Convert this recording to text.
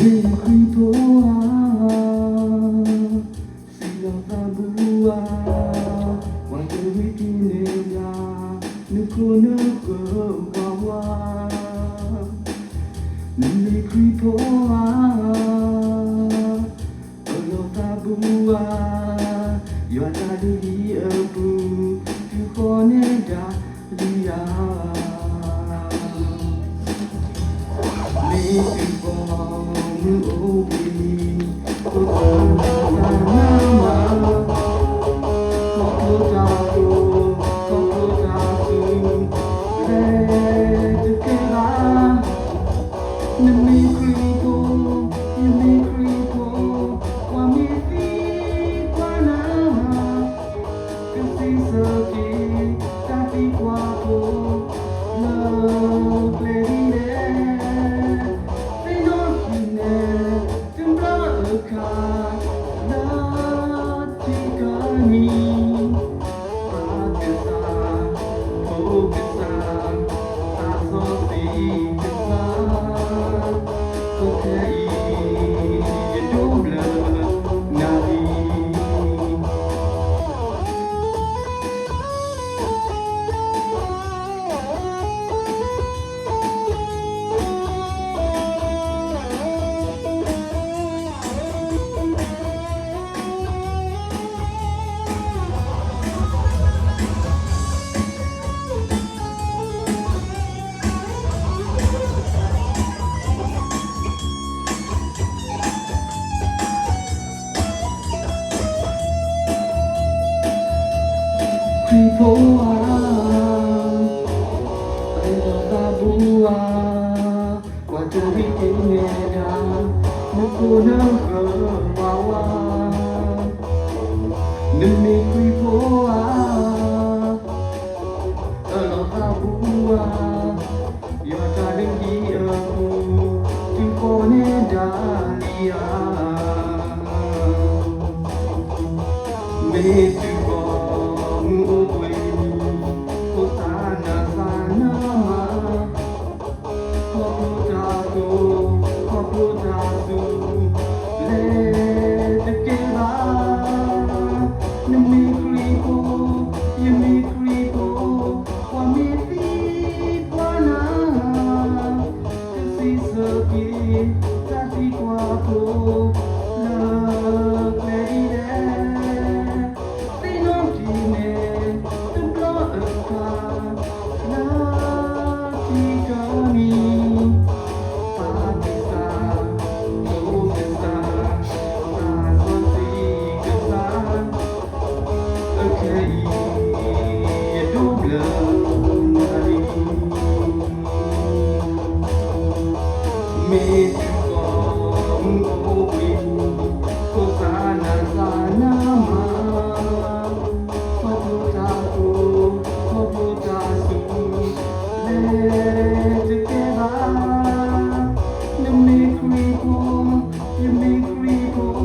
မ့ၢ်ခရံာ်ဖိဧါ, စံးလီၤသးဘူးဧါ, ပှၤတရ့က့ၤနဲဒၣ် နခိၣ်နဃၢၤဝးဝး, နမ့ၢ်ခရံာ်ဖိဧါ, အၢၣ်လီၤသးဘူးဧါ, ယွၤတၢ်လုၢ်ဟံၣ်အပူၤ တုၤဃီၤနဲဒၣ်လံဧါ. မ့ၢ်တုၤဃီၤမုၢ်အိၣ်ဘှံးနံၤ ဖိသၣ်နၢ်သးနါမး, ခီဖျိတၢ်ကိၢ် ခီဖျိတၢ်သူၣ် လဲၤတကဲဘၣ်. နမ့ၢ်ခရံာ်ဖိ, ယမ့ၢ်ခရံာ်ဖိ, ပှၤမ့ၢ်သံကွၢ်နၤ ကစံးဆၢက့ၤ တၢ်သံကွၢ်ဖိ လၢကျဲဒ်လဲၣ်. သ့ၣ်နီၣ်ထံနဲ တဘျီအခါ လၢထံကနံၤ ပၢ်ကစၢ်, ဖိကစၢ်, သးစီဆှံကစၢ်, ခဲအံၤ ယဒိးဘျၢနၤလံ. ခရံာ်ဖိဧါ, အၢၣ်လီၤသးဘူးဧါ, ပှၤတရ့က့ၤနဲဒၣ် နခိၣ်နဃၢၤဝးဝး, နမ့ၢ်ခရံာ်ဖိဧါ, အၢၣ်လီၤသးဘူးဧါ, ယွၤတၢ်လုၢ်ဟံၣ်အပူၤ တုၤဃီၤနဲဒၣ်လံဧါ. မ့ၢ်တုၤဃီၤမုၢ်အိၣ်ဘှံးနံၤ ဖိသၣ်နၢ်သးနါမး, ခီဖျိတၢ်ကိၢ် ခီဖျိတၢ်သူၣ် လဲၤတကဲဘၣ်. နမ့ၢ်ခရံာ်ဖိ, ယမ့ၢ်ခရံာ်ဖိ, ပှၤမ့ၢ်သံကွၢ်နၤ ကစံးဆၢက့ၤ တၢ်သံကွၢ်ဖိ လၢကျဲဒ်လဲၣ်. သ့ၣ်နီၣ်ထံနဲ တဘျီအခါ လၢထံကနံၤ ပၢ်ကစၢ်, ဖိကစၢ်, သးစီဆှံကစၢ်, အခဲအံၤ ယဒိးဘျၢနၤလံ. မ့ၢ်တုၤဃီၤမုၢ်အိၣ်ဘှံးနံၤ ဖိသၣ်နၢ်သးနါမး, ခီဖျိတၢ်ကိၢ် ခီဖျိတၢ်သူၣ် လဲၤတကဲဘၣ်. နမ့ၢ်ခရံာ်ဖိ, ယမ့ၢ်ခရံာ်ဖိ,